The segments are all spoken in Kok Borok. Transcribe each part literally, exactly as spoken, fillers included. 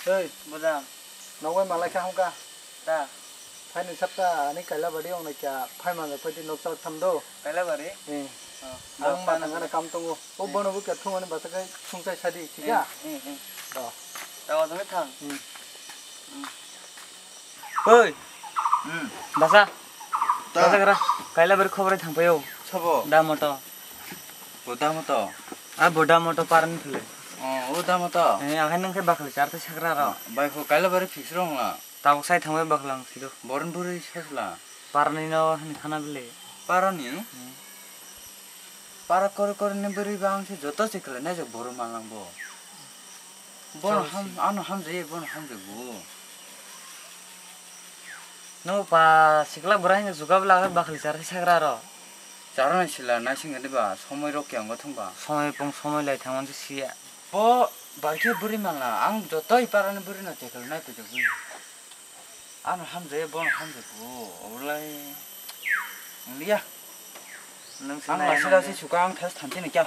Ei, Bujang. Nogoi malai kha hongka. Ta. Phaini sapta ani Kailabari ong naikha, phai manjak phaidi noksa tham do. Kailabari? Eh. Oh, Ang noksa mathang noksa. Ana kam tongo. O Eh. bono bo khe thung ani basa kai sungchai sadi, thik Eh, ya? eh, eh. Do. Ta o thang. Hmm. Hmm. Oi. Hmm. Basa. Ta. Basa kara. Kailabari khobor thang payo. Sabo. Da moto. Bo da moto. A bo da moto parani phile. Oh, o da moto. Eh, ahai nang khe bakhle char ta sakra ro. Bai kho Kailabari fix rong la. Tabuk sai thangbai baklang sido. Boron buri sasla. Parani no hani khana bile. Parani? Hmm. Para kore kore ni buri bang se joto se kle na je boron malang bo. Bono Chalo ham, si. Ano hamjaye, bono hamjago. No pa sikla bura hinga juga bla bakhle char sakra ro. Charo na sila na singa diba, somoi rok kiyang go thung ba. Somoi pung somoi lai thang man siya. Bo bai khe buri malna, ang joto i parani buri no chekal nai pujagwi. Ano hamjaye, bono hamjago, obolai. Liya. Nwng se Ang nai lasi ano lasi le. Suka ang thas thanchi ni kya.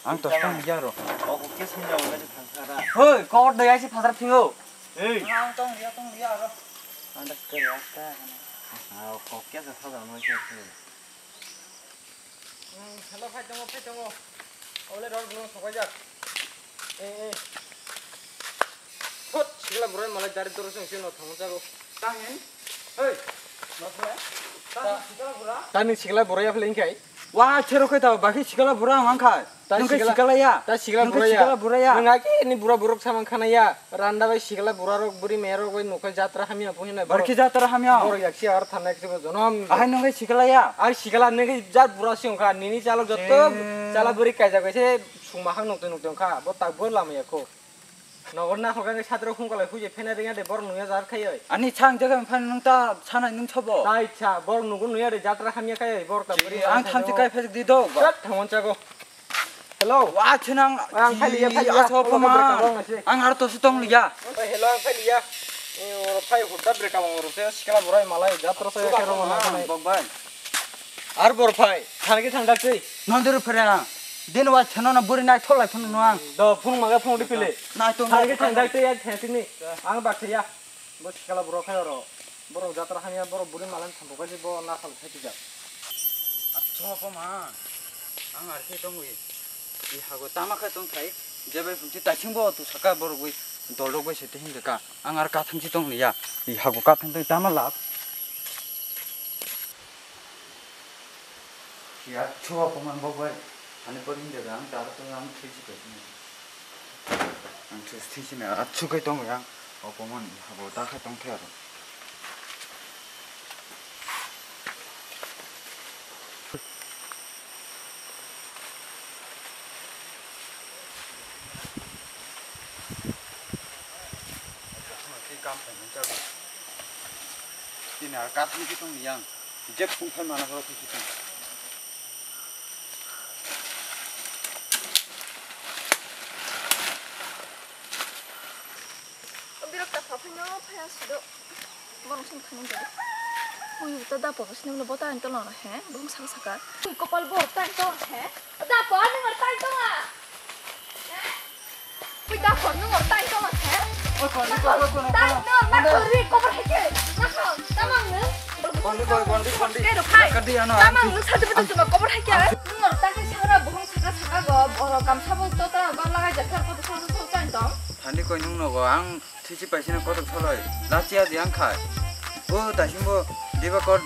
Ang tos tang liya ro. Ogo kes hinja obolai thangsa da. Hoi, kor doi aisi phasar thingo. Ei. Ang tong liya, tong liya ro. Ang da kere asta. Ah, kok kya sa phasar noi kya. Hmm, hello, phai tongo, phai tongo. Ole rok belong sokaijak. Eh, eh. Thot, sikla burai malai dari doro song sino thangma jago. Tahin. Hei. Ma phai. Ta sikla bura. Tani sikla burai ya phai ingkai. Wa, chero khe ta, bakhi sikla bura ang kha. Ta Nung khe sikla, sikla ya. Ta sikla Nung khe burai ya. Sikla burai ya. Nung aki ni bura burok samang khana ya. Randa bai sikla bura rok buri me rok bai nukhai jatra hamya phung hinai borok. Barki jatra hamya. Borok yak si ar thanai khe jonom. Ahai nung khe sikla ya. Ai sikla nung khe jat bura si ongkha nini chalok jotto Eh. Chala buri kaijak bai se sungma hang nukte nukte ongkha bo tak bo lama ya kho. Nogor na hoka nge sadro khung kalai huye phena ringa de borok nungya jar khayoi. Ani chang jaga phan nung ta sana nung chobo. Tai cha borok nugo nuya de jatra hamya khayoi borok ta buri Ang thamchi kai phajak di do. Rat thamon chago. Hello. Wa chinang. Ang phai liya, phai liya. Aso Omo poma. Brekabang nasi. Ang ar to sitong liya. Hello, ang phai liya. Oro phai hudda brekabang oro se sikla burai malai jatra sa ya kero mana kanai. Bok bai. Ar bor phai. Thangi thang dak twi. Nondir phere ang. Din wa chano na buri nai tholai phun no ang. Do phung maga phung di pile. Nai to. Thangi thang dak twi ya thang tini. Ang bak ya. Bo sikla borok hai oro. Borok jatra hamya, borok buri malan thambo kaji bo nasal thai tijak. Acho poma. Ang ar khe tongwi. I hago tama khe tong thai. Jebai phungchi taising bo tu saka borok wi dol rok bai se te hin ka. Ang ar kathang chi tong liya. I hago kathang tong tama lab. Ya, chua poma bo bai. Ani por hin de ang tar to ang thai chi ka. Ang thwi thwi sini atsu kai tong yang. Okomon habo ta kha tong thai aro. Tini ar kathang ki tong yang. Jep kung phai mana koro ki tong. O birok ta phaphaino phaya sudo. Borok sini thani jodi. Ui, ta da poro sini ulo bota anto lona he. Bong saka saka. Ui, kopal bo ta anto he. Da poro ni ta anto ma. Ui, da poro ni ta anto ma he. Oi, poro ni, poro ni, poro ni. Ta anto ma poro ni kopal he ke. Na kha, ta mang ni. Kondi, kondi, kondi, kondi. Kero phai. Kadi ano, ta mang ni sa tu tu ma kopal he ke. Nor ta ke sagra bong saka saka go. Oro kam sabo to ta go lagai ja kar ko to sa ta anto. Thani koi nung nogo ang thisi paisina kotok tholoi lachiya di ang khai. O taisimbo diba kor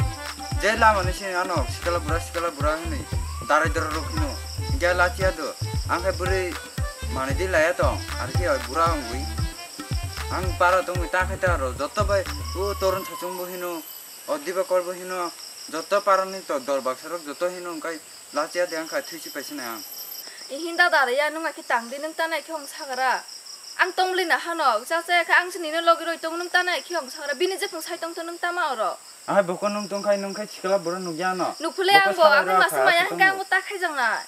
je lama ni sini ano sikala bura sikala bura hini darai doro rok hino. Hingke lachiya do ang khai bwrwi mani di laya tong arki oi bura wngwi. Ang para tongwi ta khai ta ro joto bai o torun sachung bo hino o diba kor bo hino joto para ni to dol baksa rok joto hino wngkai. Lachiya de ang khai thwi si paisi nai ang. Ihin da dara ya nung aki tang di nung tanai khe ong sagra. Ang tong bwlwi na hano cha cha khe ang sini no logi roi tong nung tanai khe ong sagra bini je phung sai tong to nung tama oro. Ang hai boko nung tong khai nung khai sikla boro nukya no. Nukphule ang bo ang masa maya hingke ang bo ta khai jang nai.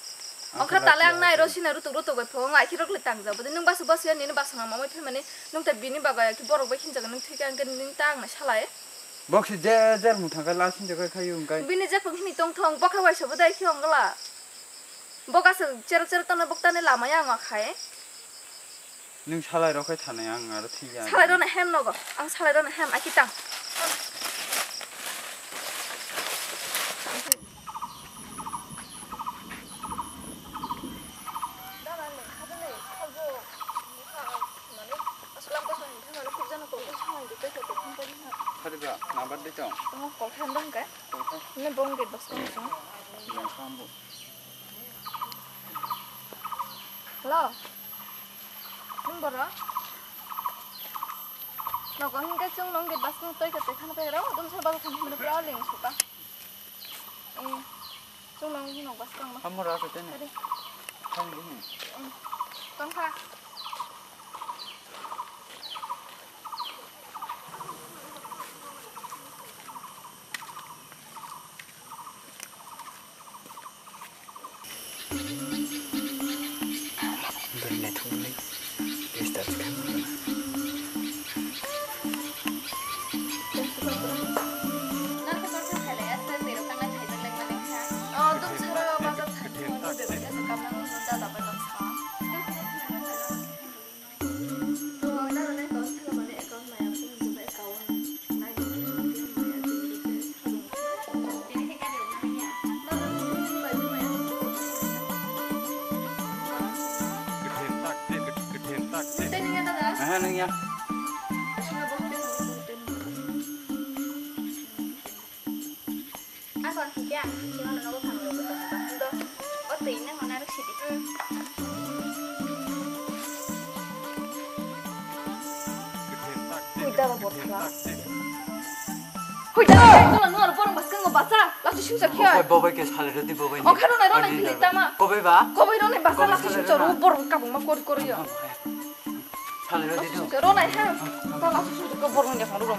Ongkha tale ang nai ro sina rutuk rutuk bai phung ai khirok le tang ja bodi nung basu basu ya nini basu ngam amoi phe mani nung ta bini baga ya ki borok bai khin jaga nung thwi khe ang khe nung ta ang nai salai. Boksi je jer mung thangkhe la sinjak khai khai wngkai. Bini jephang hini tongthong bokha waisa bodai khe ongla. Bokha se cherok cherok tongna bokta ni lama ya wngkha khai. Nwng salai rok khai thanai, ang aro thwi ya. Salai rok no hem nogo. Ang salai rok no hem, aki tang. Khariba, number di tong. Tamo call khan dong ke? Call khan. Ne bong gate bus kong song. Yang sambu. Hello. Nung boro? Nogo hingke chwng nong gate bus kong toi ke toi khana pai ro. Dum sa bal khan himne bro ling suka. Eh, chwng nong nong bus kong no. Hamura sa tene. Tadi. Thang di. Hmm. Tong kha. Aha, nung ya. Ako ang hinkhe ang sima nono bwkhang rwgwi tongo. Do, o twi nang hwnna rw sidi. Hui dara botla. Hui dara botla, nung aro borok bwskango basa. Lachi singsa khe. Bobai, bobai khe salai rwdi, bobai ni. O khano nai rw nai. Ani philip dara. Tama. Bobai ba? Bobai rw nai basa, bobai lachi salai singsa rw na. Rw borok kabung ma kori kori ya. Salai rw di do. Rw nai ha. Ta lachi singsa khe borok ni yaphang rw rw.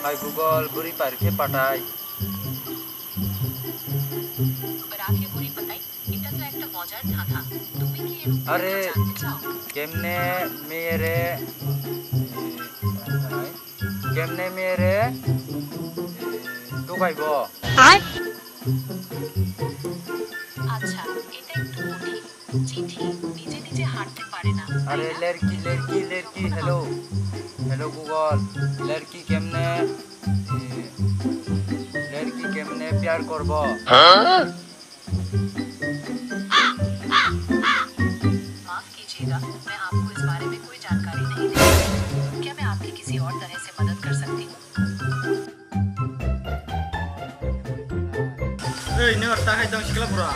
Hai Google, buri parikhe patai. রাখে বুড়ি পাতাই, এটা তো একটা মজার ধাঁধা। তুমি কি এর উত্তরটা আরে, জানতে চাও? Kemne meyere, kemne meyere, tukaibo. আচ্ছা, এটা একটু কঠিন। চিঠি নিজে নিজে হাঁটতে পারে না, তাই আরে না? লেরকি, লেরকি, লেরকি, hello। Hello Google, লেরকি কেমনে, এ, লেরকি কেমনে প্যার করব? হ্যাঁ? माफ कीजिएगा, मैं आपको इस बारे में कोई जानकारी नहीं दे सकती। क्या मैं आपकी किसी और तरह से मदद कर सकती हूँ? Ei, nung aro ta khai tong sikla bura.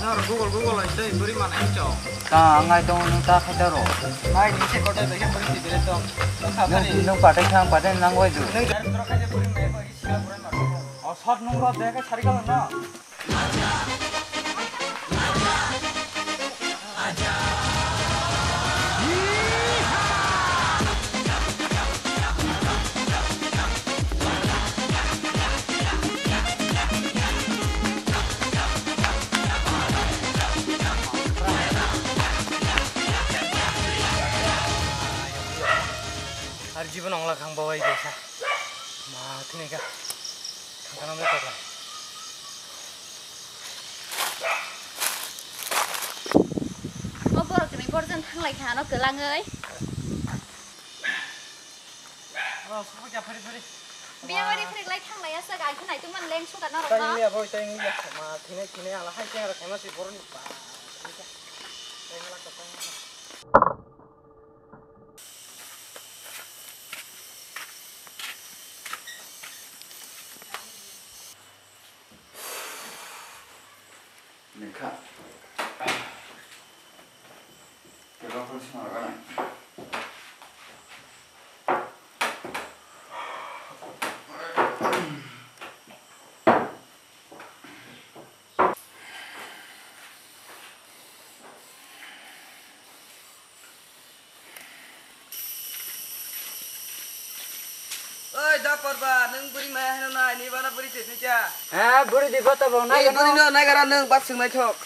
Nung aro Google, Google hai tei buri manai chao. Ta ang ngai tong nung ta khai ta ro. Nai ni se kote beke buri ti bere tong. Nung kha Nung, phari. Nung patai khang patai nang wai du. Nung jar tro khai je buri mai ko sikla bura ma. O sat nung ro de ka sari kala na. Ar jibon ongla khang bawai kaisa. Ma thini ka. Thangkana me kota. O borok ni borjan thanglai kha ano kwlangwi. Oh, supu kya phari phari. Biya wari phari lai thanglai asa ga khe naitung man leng suka norok no. Tang ya boy tang ya ma thine thine ala hai tang ra khema si borok ni pa. Lekha. Kebang pun semua kan? Oi, da porba, nwng buri maya hino nai, ni bana buri twi thai cha. Ha, buri di bata bo nai. Ei, buri no nai gara nwng bak swng nai thok.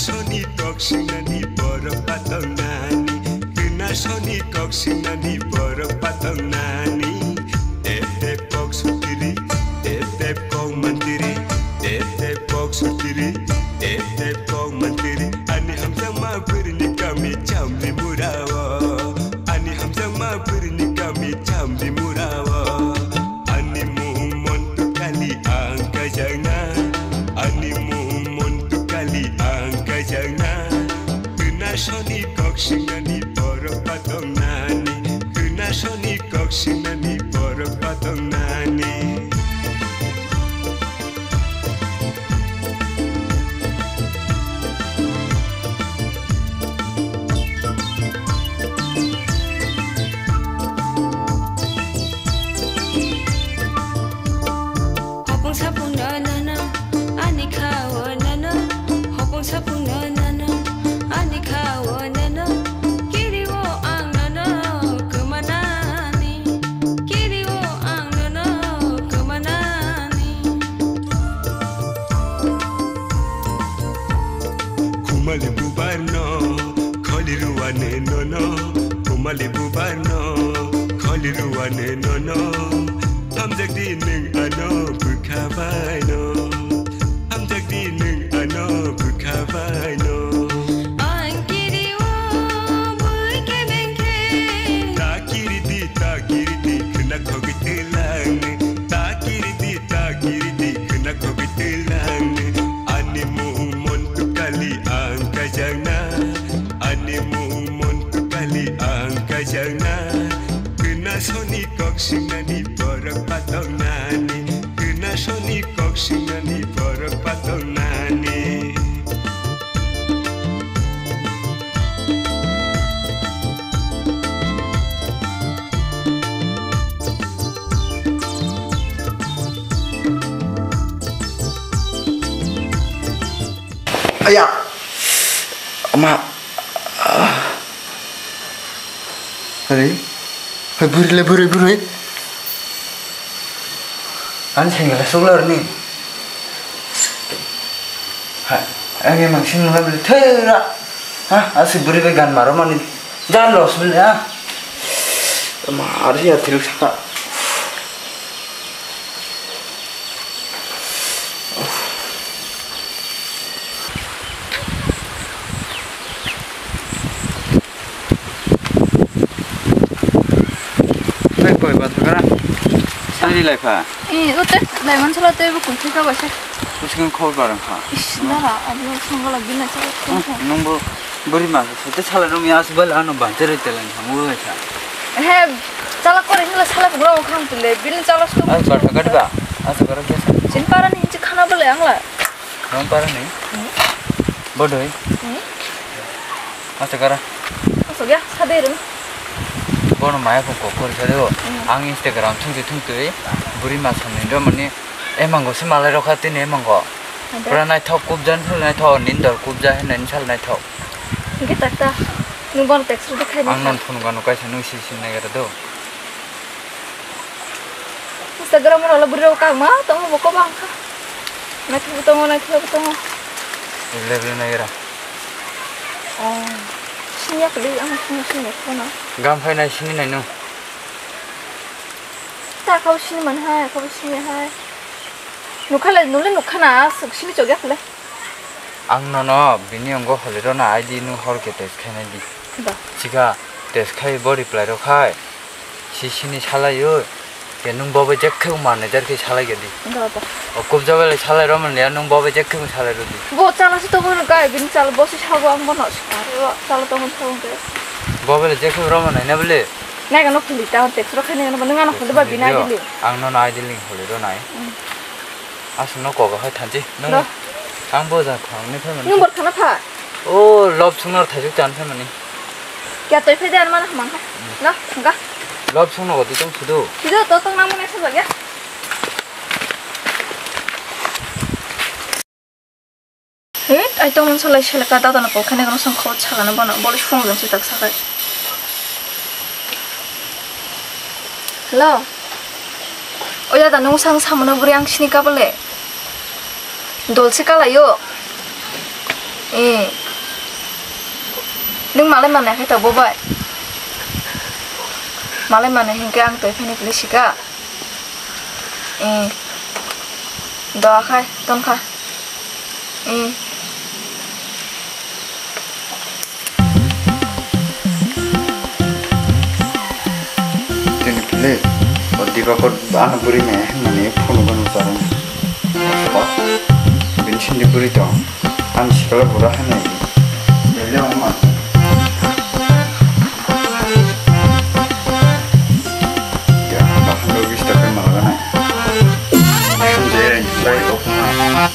Soni kok singnani borok patong nani, kena soni kok singnani borok patong nani. Tep tep kok sutiri, tep tep kok mantiri, tep tep kok sutiri, tep tep kok mantiri. Ani hamjakma bwrwini kami chamri murao, ani hamjakma bwrwini kami chamri murao. Ani mung Montu Kali ang kajakna, ani mung Montu Kali ang kajakna. Kena soni kok singnani borok patong nani, kena soni kok singnani borok patong nani. Hopong sapung no nono, ani khao nono. Hopong sapung no nono, ani khao nono. Kiri o ang nono kumanani, kiri o ang nono kumanani. Khumali bubar no kholi ruane nono, khumali bubar no kholi ruane nono. Hamjak di nwng ano bwkha bai no, hamjak di nwng ano bwkha bai no. Ang kiri o bui kebeng khe. Ta kiri di, ta kiri di, khna khogwi twlang. Ta kiri di, ta kiri di, khna khogwi twlang. Ani mung Montu Kali ang kajakna, ani mung Montu Kali ang kajakna. Kena soni kok singnani borok patong nani, kena soni kok singnani borok patong nani. Aya. Ama. Hari. Hai buri le buri buri. Ani sengela sugla ni. Ha, ani mangsin mula beli thera. Ha, asi buri be gan maro mani. Jan los beli ha. Ma, ari ya thil saka. Hai, koi ba thakara? Sani lai pha. Eh, ote, lai man sala te bu kun thika ba se. Kuching khobor barang kha. Is, nara, abo songala bina sala. Hmm, nungbo buri ma se te sala nung ya, asbal ano bantere telang hamu lai kha. He, chala kore hila sala kura o khang tule, bil chala sto. Ai, barka gadi ba. Asa kara kya sa? Chin para ni hinchi khana bole angla. Nong para ni? Hmm. Bodoi. Hmm. Asa kara. Asa gya, sade rin. Bono maya ko kokor sade o. Hmm. Ang Instagram thungti thungti buri ma samni do mani emango se malai rokha tini emango. Ada. Pura naithok kubjan phil naithok nindor kubja hinani sal naithok. Hingke takta, nung bono text rwdi khaini. Ang non phone gano kaisa nung si si nai gada do. Instagram rok bwrwi rok kangma tongo bo kobang kha. Naithok tongo, naithok tongo. Level nai gra. Oh, sinya kli ang sinya sinya kono. Gam phai nai sini nai no. Ta kau sini man hai, kau sini hai. Nukha le, nule nukha na, suk sini chogya kle. Ang nono bini ongo holi rona I D nung hor ke text khainai di. Ba. Chikha text khai bo reply rok khai. Si sini salai o. Ke nung bo bai jek khe manager khe salai ke di. Ba ba. O kubja bai salai roma ya nung bo bai jek khe salai ro di. Bo chala si tongo no kai bini chala bo si sabo ang bono. Are bo chala tongo tongo ke. Bo bai jek khe roma nai na bole. Nai gano khuli ta text rok khainai gano nung ano khuli ba bini I D link. Ang nono I D link holi ronai. Mm. Aswk no kogo hai thanchi. Nung. Ro. Ang bo ja thang ni phaimani. Nung bor khana pha. O love song no thaijuk chan phaimani. Kya toi phai de an mana hamang kha. Hmm. Na, ga. Love song no godi tong sudu. Sudu to tong nang mane sa ja. He, ai tongmani salai seleka dadano kok khainai gano sang khobor sakano bono, bole phone jang se tak sakai. Hello. O dada, nung sang samano bwrwi ang sini kabole. Dol se kalaio. Eh. Nwng malai manai khe to bo bai. Malai manai hinkhe ang twi phani pili sika. Eh. Doa khai, ton kha. Eh. Tini pili, o Dibakor ano buri me hwnmani phone bo nukjago. Bini sindi buri tong. Ani sikla bura hwnwi. Belai wngma. Ya, bahan rok bista khe malgana. Sum je, lai okma.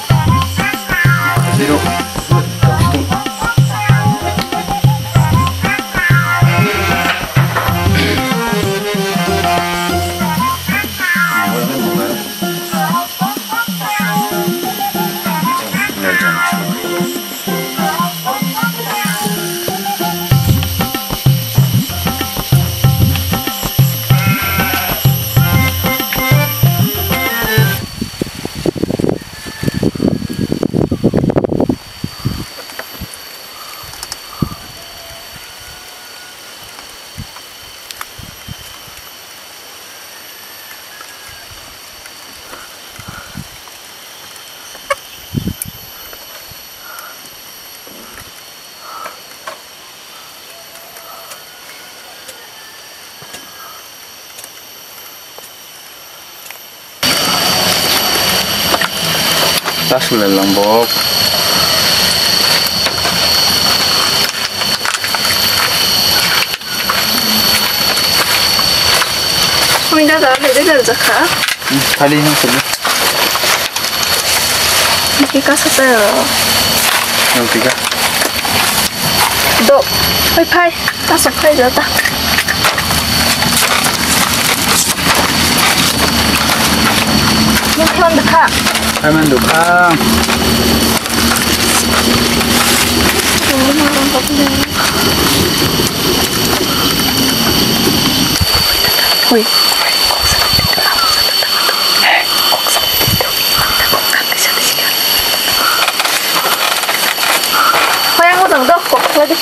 Zero. Ta sulai lang bok. Ui, da, da, le, le, le, jakha. Hmm, thali hang sulu. Ika sa ta. Nang tika. Do, phai, phai. Ta sok khai jata. Nung khon da kha. Ai man du kha. Hui. Hoyang mo dong dok kok lagi.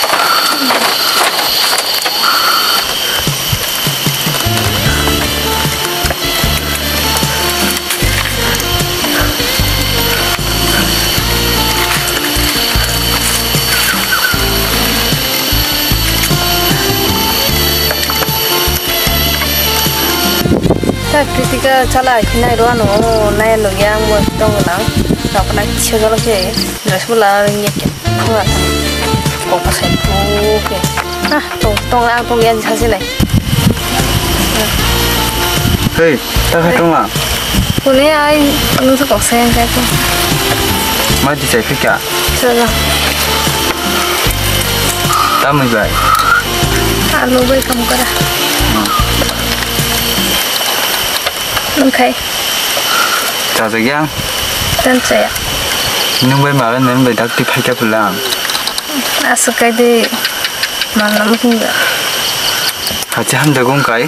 Ta Kritika chala hinai rw ano nai nugya ang bo tong lang. Rok nai kisa jalo khe dress bo la nge khe khunga ta. Kok ta sai khe. Ah, tong tong ang tong yan sa se nai. Hei, ta kha tong lang. Kune ai nung sa kok sai ang khe. Mai di sai phika. Chalo. Tamni bai? Alu bai kam kara. Hmm. Nung khai? Chajak ya? Tan chaya. Nung bai mala nung bai dak ti phai kya pulang. Asuk kai de. Mana mungkin ga. Hachi ham jagung kai.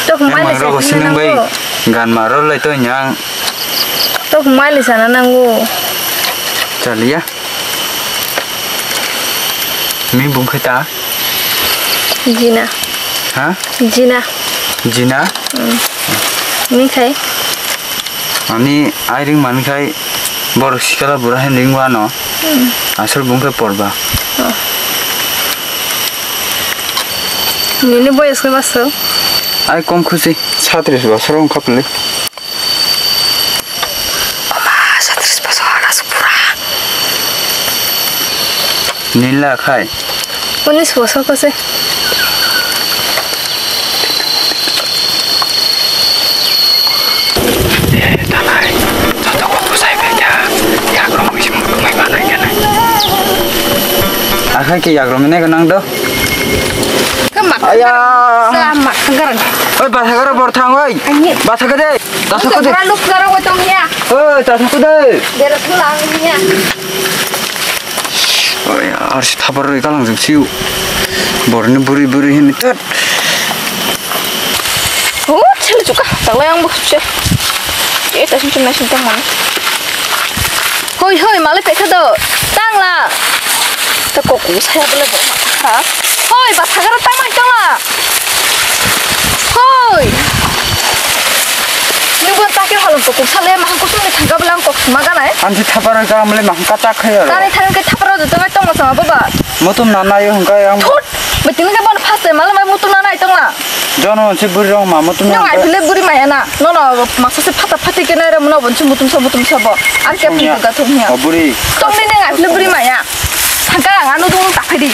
Tok mai le rogo sinung bai gan maro lai to nyang. Tok mai le sana nangu. Chaliya. Mi bung khai ta? Jina. Ha? Jina. Jina? Mm. Mi khai? Ani ai ring man khai borok sikala bura hen ring wano. Mm. Asal bung khai porba. Oh. Nini boyos khai baso? Ai kom khusi. Satris bosor wng khapli. Oma, satris bosor asuk pura. Nila khai. Unis bosor ko se. Eh, tanai. Joto ko busai bai kha. Yakrong isi mung mai manai kha nai. Akhai ke yakrong ne nang do. Ke mak. Aya. Sa mak garang. Oi, basa gara bor thang oi. Ani. Basa gede. Tasa kode. Pura luk jara wai tong ya. Oi, tasa kode. Dera sulang ya. Oi, arsi thapar roi kalang jeng siu. Borni buri buri hini tat. Oh, chale chuka. Taklai ang bo se. Eh, tasim chum nasim tong man. Hoi, hoi, malai pekha do. Tangla. Ta kok kubu saya bole bo. Ha? Hoi, ba thagara tangma tangla. Hoi. Nungbo takir holong kok sale mahang kusum ni thangka belang kok suma ganai. Ansi thaparo ka amle mahang kata khayo. Tani thang ke thaparo do tangma tangma sama baba. Mutum nana yo hongka yang. Thut. Beting ke bon first time malai mutum nana tangla. Jono se buri rong ma mutum nang. Nang ai bile buri maya na. No, no, maksa se phata phati ke nai ram no bon se mutum sa mutum sa bo. Ar ke pung ga thung ya. O buri. Tong ni nang ai bile buri maya. Thangka ang anu dung ta phadi.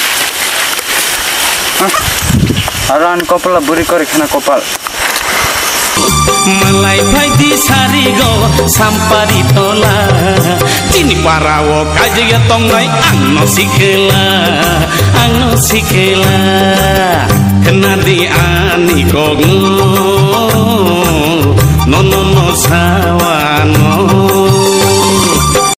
Aran kopal buri kori khana kopal. Malai phaidi sarigo sampari tola. Chini parao kajiga tongnai ang no sikela, ang no sikela. Khnadi ani kok no.